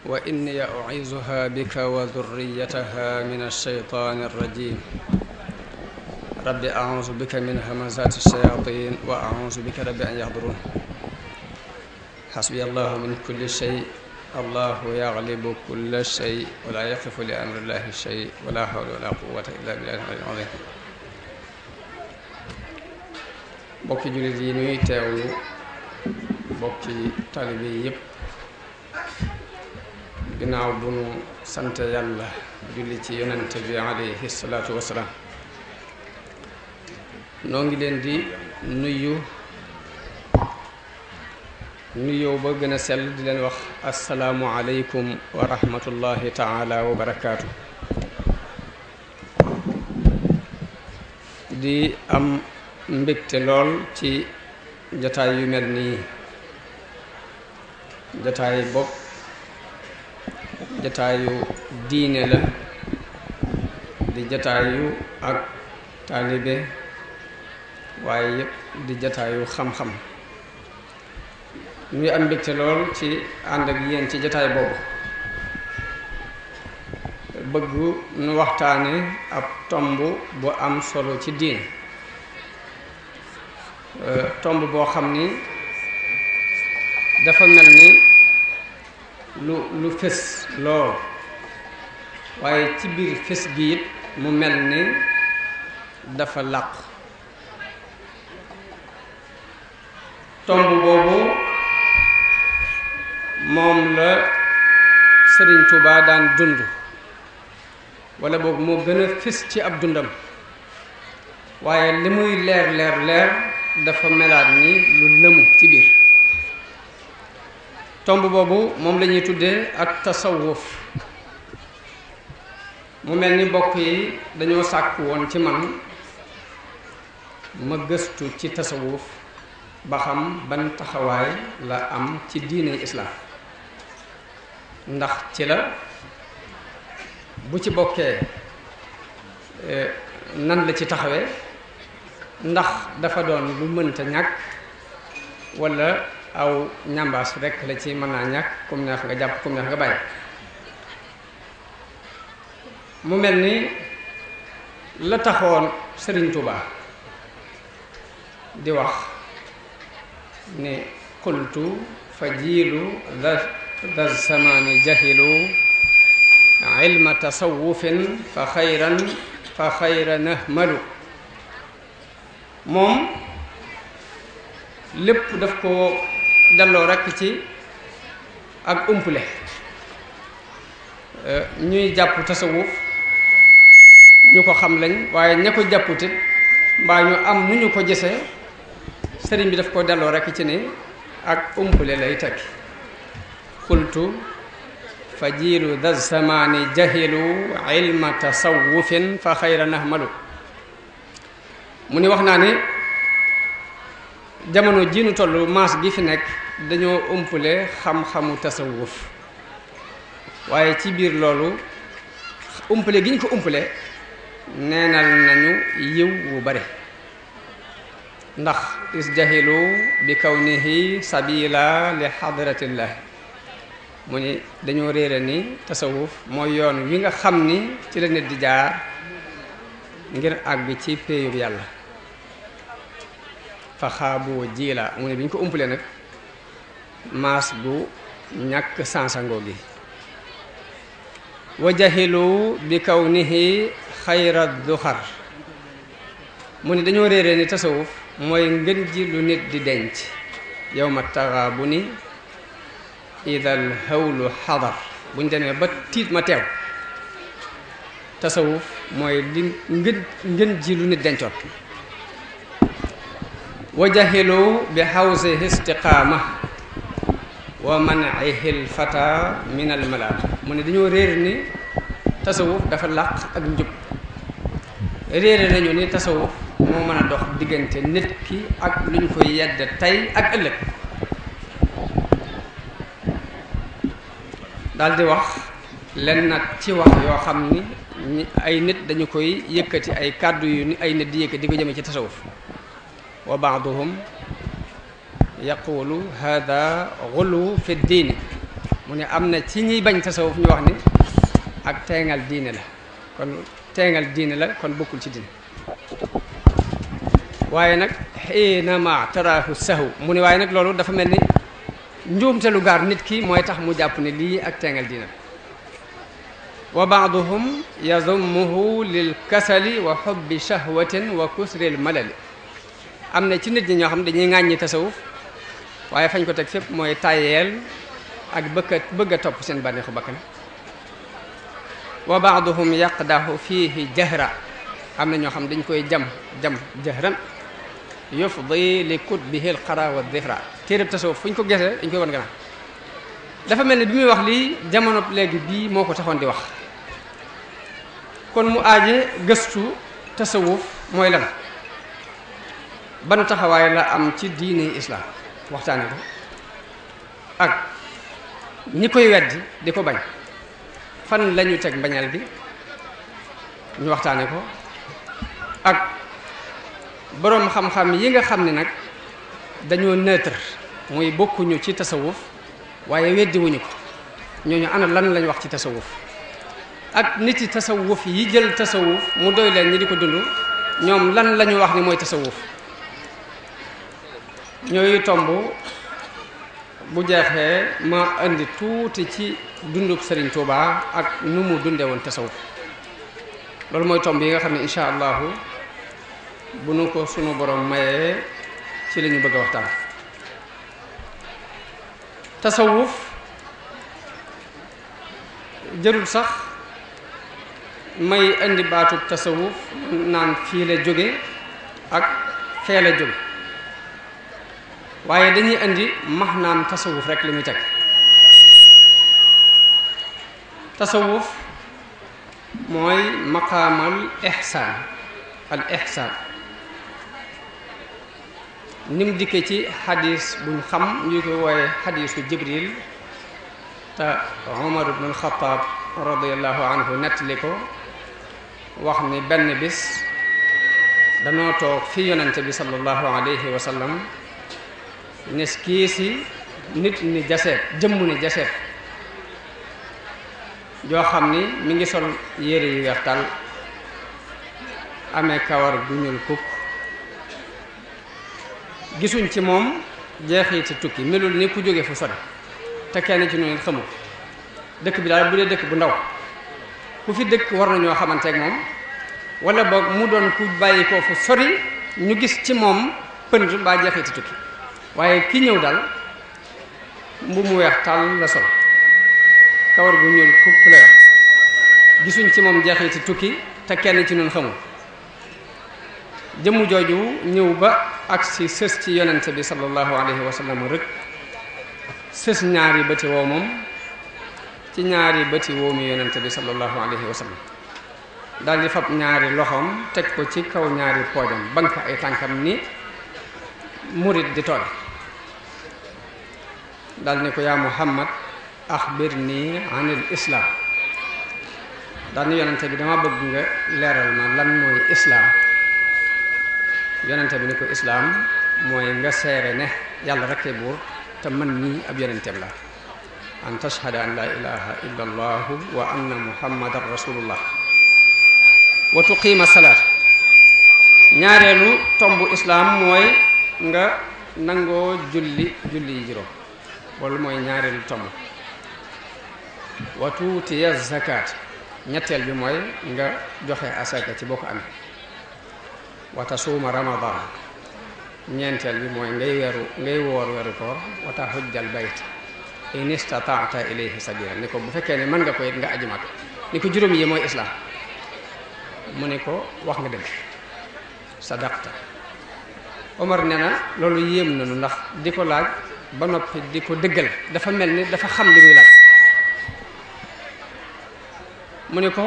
وإني أعيذها بك وذريتها من الشيطان الرجيم رب أعوذ بك من همزات الشياطين وأعوذ بك رب أن يحضرون حسبي الله من كل شيء الله يغلب كل شيء ولا يقف لأمر الله شيء ولا حول ولا قوة إلا بالله العلي العظيم bokki jullit yi nuy teewlu bokki taalibe yi yépp ginnaaw bu nu sant yàlla julli ci yonent bi alayhi salaatu wasalaam noo ngi leen di nuyoo ba gën a sell di leen wax assalaamu aleykum wa rahmatullahi taala wa barakaatu di am mbégte lool ci jataay yu mel nii jataay bopp jataayu diine la di jataayu ak taalibe waaye yépp di jataayu xam-xam ñuy am mbégte lool ci ànd ak yéen ci jataay boobu bëgg nu waxtaane ab tomb bu am solo ci diine tomb boo xam ni dafa mel ni lu fés lool waaye ci biir fés gi it mu mel ni dafa làqu tomb boobu moom la Sëriñ Tuubaa daan dund walla boog moo gën a fés ci ab dundam waaye li muy leer dafa melaat ni lu lëmu ci biir tomb boobu moom la ñuy tuddee ak tasawuf mu mel ni mbokk yi dañoo sàkk woon ci man ma gëstu ci tasawuf ba xam ban taxawaay la am ci diine islaam ndax ci la bu ci bokkee nan la ci taxawee ndax dafa doon lu mënta ñàkk walla aw ñambaas rekk la ci mën naa ñàkk comme neex nga jàpp comme neex nga bàyyi mu mel ni la taxoon Sëriñ Tuubaa di wax ne qultu fa jiilu da zamani jahilu ilma tasawufin fa xayra nahmalu moom lépp daf ko delloo rekk ci ak umpule ñuy jàpp tasawuf ñu ko xam lañ waaye ña ko jàpputit mbaa ñu am nu ñu ko gisee sëriñ bi daf ko delloo rekk ci ne ak umpule lay tekki qultu fa jiilu da zamani jahilu ilma tasawufin fa xayra nahmalu mu ni wax naa ne jamono ji nu toll maas gi fi nekk dañoo umpule xam-xamu tasawuf waaye ci biir loolu umpule gi ñu ko umpule neenal nañu yiw wu bare ndax isjahilu bi kawnihi sabila li hadratillahi mu ni dañoo réere ni tasawuf mooy yoon wi nga xam ni ci la nit di jaar ngir àgg ci péeyub yàlla fa xaaboo jiila mu ne bi ñu ko umpalee nag maas gu ñàkk sansangoo gi wa jahilu bi kawnihi xayra duxar mu ne dañoo réere ni tasawuf mooy ngën ji lu nit di denc yow ma taxaabu ni idal hawlu xadar bu ñu demee ba tiit ma teew tasawuf mooy li ngën ji lu nit dencoon wa jahilu bi xawsihi istiqaama wa manihi lfata min almalaat mu ne dañoo réer ni tasawuf dafa làq ak njub réere nañu ni tasawuf moo mën a dox diggante nit ki ak lu ñu koy yedd tey ak ëllëg daldi wax len nag ci wax yoo xam ni ay nit dañu koy yëkkati ay kàddu yu ni ay nit di yëkkati di ko jëme ci tasawuf wa baaduhum yaqulu hada xulu fi diini mu ne am na ci ñiy bañ tasawuf ñu wax ni ak teengal diine la kon teengal diine la kon bokkul ci diine waaye nag xiinama taraahu sahu mu ne waaye nag loolu dafa mel ni njuumte lu gaar nit ki mooy tax mu jàpp ne lii ak teengal diine la wa baaduhum yazummuhu lil kasali wa xubbi shahwatin wa kusril malali am na ci nit ñi ñoo xam dañuy ŋàññi tasawuf waaye fañ ko teg fépp mooy tayeel ak bëgg a topp seen bànneexu bakkan wa baaduhum yaqdahu fiihi jahra am na ñoo xam dañ koy jam jahran yufdi li kutbihi al qara wa dhifra téeréb tasawuf fu ñu ko gesee dañ koy wan gannaaw dafa mel ni bi muy wax lii jamono léegi bii moo ko taxoon di wax kon mu aaje gëstu tasawuf mooy lan ban taxawaay la am ci diine islaam waxtaane ko ak ñi koy weddi di ko bañ fan lañu teg mbañal bi ñu waxtaane ko ak boroom xam-xam yi nga xam ne nag dañoo neutre muy bokkuñu ci tasawuf waaye weddiwuñu ko ñooñu ana lan lañ wax ci tasawuf ak nit yi tasawuf yi jël tasawuf mu doy leen ñi di ko dund ñoom lan lañu wax ni mooy tasawuf ñooyu tomb bu jeexee ma indi tuuti ci dundub Sëriñ Tuubaa ak nu mu dunde woon tasawuf loolu mooy tomb yi nga xam ne insha allahu bu nu ko sunu borom mayee ci la ñu bëgg a waxtaan tasawuf jërul sax may indi baatub tasawuf naan fii la jóge ak fee la jóge waaye dañuy indi maanaam tasawuf rek li muy teg tasawuf mooy maqaamal ihsaan al ihsaan ni mu dikkee ci xadis buñ xam ñu ko wooye xadisu jibril te Umar ibn al-Khattab radiyallahu anhu nettali ko wax ni benn bis danoo toog fi yonente bi sallallahu alayhi wa sallam nes kii si nit ni jaseet jëmm ni jaseet joo xam ni mi ngi sol yére yu weex tàll amee kawar gu ñuul kukk gisuñ ci moom jeexiti tukki melul ni ku jóge fu sori te kenn ci noonu xamul dëkk bi daal bu dee dëkk bu ndaw ku fi dëkk war nañoo xamanteeg moom wala boog mu doon ku bàyyi ko fu sori ñu gis ci moom pënd baa jeexiti tukki waaye ki ñëw daal mbu mu weex tàll la sol kawar gu ñuul kukk la yor gisuñ ci moom jeexiti tukki te kenn ci noonu xamul jëmm jooju ñëw ba ak si sës ci yonente bi sallallahu alayhi wa sallam rek sës ñaari bëti woo moom ci ñaari bëti woo mi yonente bi sallallahu alayhi wa sallam daal di fab ñaari loxoom teg ko ci kaw ñaari poojam bank ay tànkam ni murit di toll daal ni ko yaa Muhammad axbirni anil islam daal ni yonente bi dama bëgg nga leeral ma lan mooy islaam yonente bi ni ko islaam mooy nga seere ne yàlla rekkee buur te man nii ab yonenteem la an tashhada an la ilaha illa allahu wa anna muhammadan rasulullah wa tuqiima salaat ñaareelu tombu islaam mooy nga nangoo julli yi juróom loolu mooy ñaareelu tomb wa tuutiya zakat ñetteel bi mooy nga joxe asaka ci boo ko amee wa tasuuma ramadan ñeenteel bi mooy ngay woor weeru koor wa tahujjal bayt in istataata ilayhi sabila ni ko bu fekkee ne mën nga ko it nga aji Makka ni ko juróom yi mooy islaam mu ne ko wax nga dëgg sadaqta Omar nee na loolu yéem nañu ndax di ko laaj ba noppi di ko dëggal dafa mel ni dafa xam li muy laaj mu ne ko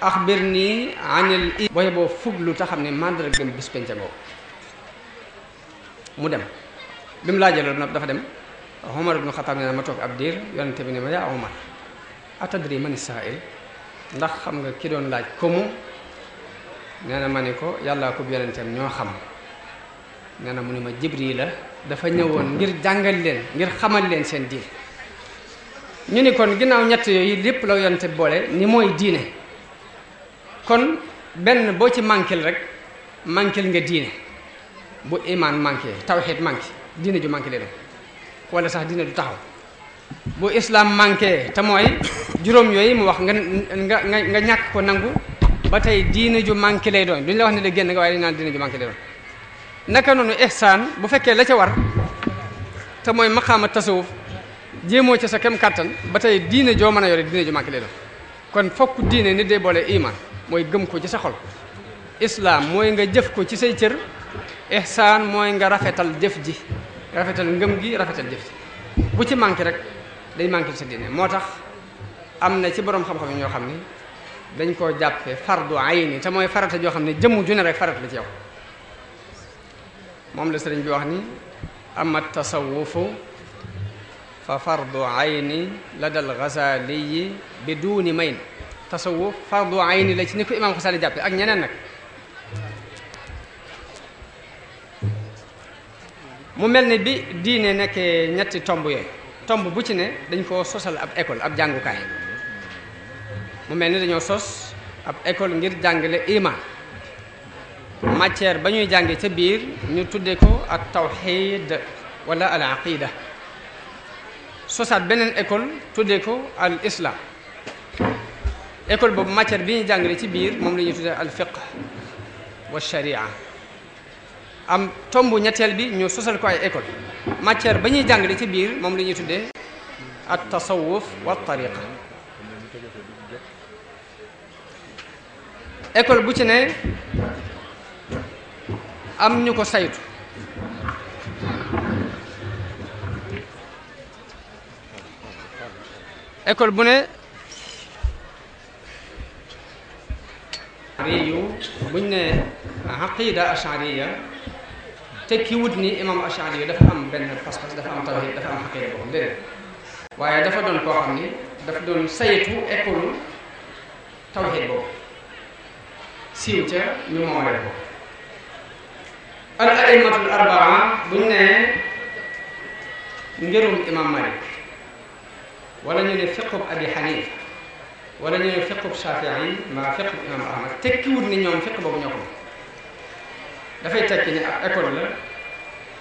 axbirni anil booye boo fuglu te xam ne mandargam bis penca boobu mu dem bi mu laajee loolu nag dafa dem Omar ibn Khattab nee na ma toog ab diir yonente bi ne ma yaa Omar atadri mani saa'il ndax xam nga ki doon laaj ko mu nee na ma ne ko yàllaa ko yonenteem ñoo xam nee na mu ne ma Jibril la dafa ñëwoon ngir jàngal leen ngir xamal leen seen diin ñu ni kon ginnaaw ñett yooyu lépp la yonte boole ni mooy diine kon benn boo ci manquel rek manquel nga diine bu iman manqué tawhid manqué diine ju manqué lay doon wala sax diine du taxaw bu islam manqué te mooy juróom yooyu mu wax nga ñàkk ko nangu ba tey diine ju manqué lay doon duñ la wax ne la génn nga waaye dañ naan diine ju manqué lay doon naka noonu ihsaan bu fekkee la ca war te mooy maqaama tasawuf jéemoo ci sa kem kàttan ba tey diine joo mën a yore diine ju manqué lay doon kon fokk diine nit day boole iman mooy gëm ko ci sa xol islam mooy nga jëf ko ci say cër ihsaan mooy nga rafetal jëf ji rafetal ngëm gi rafetal jëf ji bu ci manqué rek day manqué sa diine moo tax am na ci borom xam-xam yi ñoo xam ni dañ koo jàppe fardu ayni te mooy farata joo xam ne jëmm ju ne rek farata la ci yow moom la sëriñ bi wax ni ama tasawufu fa fardu ayni ladal Ghazali bi duuni mayn tasawuf fardu ayni la ci ni ko imam Xasali jàppe ak ñeneen nag mu mel ni bi diine nekkee ñetti tomb yooyu tomb bu ci ne dañ koo sosal ab école ab jàngukaay mu mel ni dañoo sos ab école ngir jàngale iman matière ba ñuy jànge ca biir ñu tudde ko ak tawxid wala al aqida sosaat beneen école tudde ko al islam école boobu matière bi ñuy jàngale ci biir moom la ñuy tudde al fiqh wa sharia am tomb ñetteel bi ñu sosal ko ay école matière ba ñuy jàngale ci biir moom la ñuy tuddee at tasawuf wa tariqa école bu ci ne am ñu ko saytu école bu ne riyu buñ ne aqida ashariya tekki wut ni imam ashari dafa am benn pas-pas dafa am tawhid dafa am xaqida boobu déedéet waaye dafa doon koo xam ni dafa doon saytu école tawhid boobu siiw ca ñu moomale ko al aimatul arbaa buñ ne ngirum imam malik wala ñu ne fiqub abi xanifa wala ñu ne fiqub shafii ma fiqub imam ahmad tekki wut ni ñoom fiq boobu ñoo ko dafay tekki ne ab école la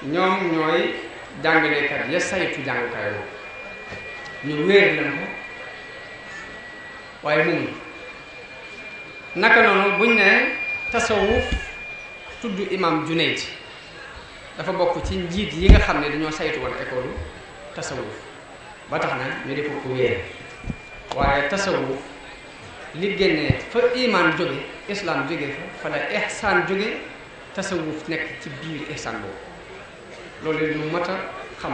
ñoom ñooy jàngalekat ya saytu jàngukaay boobu ñu wéer leen ko waaye moomuñ naka noonu buñ ne tasawuf tudd imam Junayd dafa bokk ci njiit yi nga xam ne dañoo saytu woon école tasawuf ba tax na ñu def ko wéer waaye tasawuf li génnee fa iman jóge islam jóge fa la ihsaan jóge tasawuf nekk ci biir ihsaan boobu loolu lu mat a xam